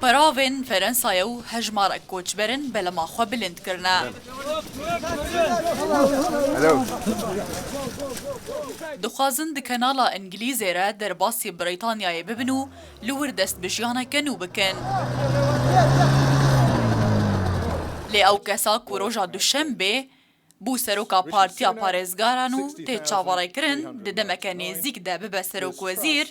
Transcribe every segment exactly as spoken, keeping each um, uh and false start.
Peravên Ferensayê û hejmarek koçberin belema xwe bilind kirine. Dixwazin di kanala Îngilîzê re derbasî Brîtanyayê bibin û li wir dest bi jiyaneke nû bikin. Lê ew kesa ku roja Duşembê bû seroka Partiya Parêzgaran û tê çaverêkirin di demeke nêzîk de bibe serokwezîr,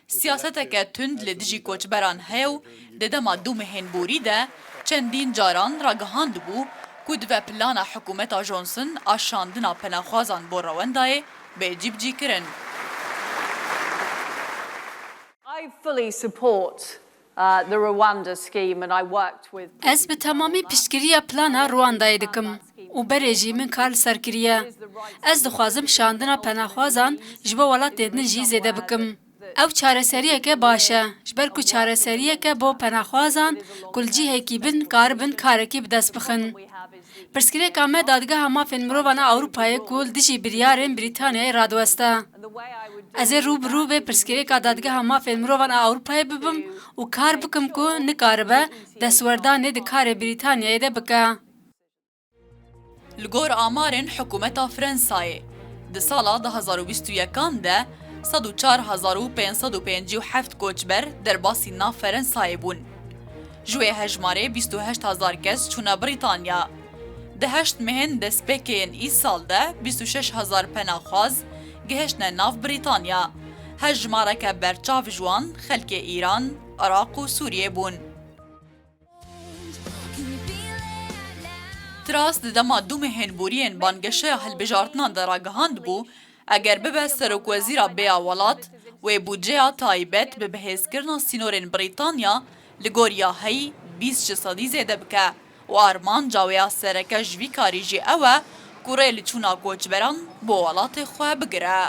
siyaseteke tund li dijî koçberan heye û di dema du mehên borî de çendîn caran ragihandibû ku dibe plana hikûmeta Johnson a şandina penaxwazan bo rewendayê bê cîbicîkirin. I fully support, uh, the Rwanda scheme and I worked with Ez bi temamî piştgiriya plana Rwandayê dikim û berê jî min kar li ser kiriye. Ez dixwazim şandina penaxwazan ji bo welatên din jî zêde bikim. Ew çareseriyeke baş e, ji ber ku çareseriyeke bo penaxwazan ku li cihekî bin karibin karekî bi dest bixin. Pirsgirêka me Dadgeha Mafên Mirovan a Ewropayê ku li dijî biryarên Brîtanyayê radiweste. Ez ê rû bi rû vê pirsgirêka Dadgeha Mafên Mirovan a Ewropayê bibim û kar bikim ku nikaribe destwerdanê di karê Brîtanyayê de bike. Li gor amarên hikûmeta Frensayê, di sala du hezar û bîst û yekan de sed û çar hezar û pênc sed û pêncî û heft koçber derbasî nav Ferensayê bûn. Ji wê hejmarê bîst û heşt hezar kes çûne Brîtanya. Di heşt mehên destpêkê yên îsal de bîst û şeş hezar penaxwaz gihiştine nav Brîtanya. Hejmareke berçav ji wan xelkê Îran, Iraq û Sûriyê bûn. Truss di dema du mehên boriyên bangeşeya hilbijartinan de ragihandibû, eger bibe serokwezîra bêya welat, wê budceya taybet bi bihêzkirina sînorên Brîtanya li gor ya heyî bîst ji sedî zêde bike û armanca wê ya sereke ji vî karî jî ew e ku rê li çûna koçberan bo welatê xwe bigire.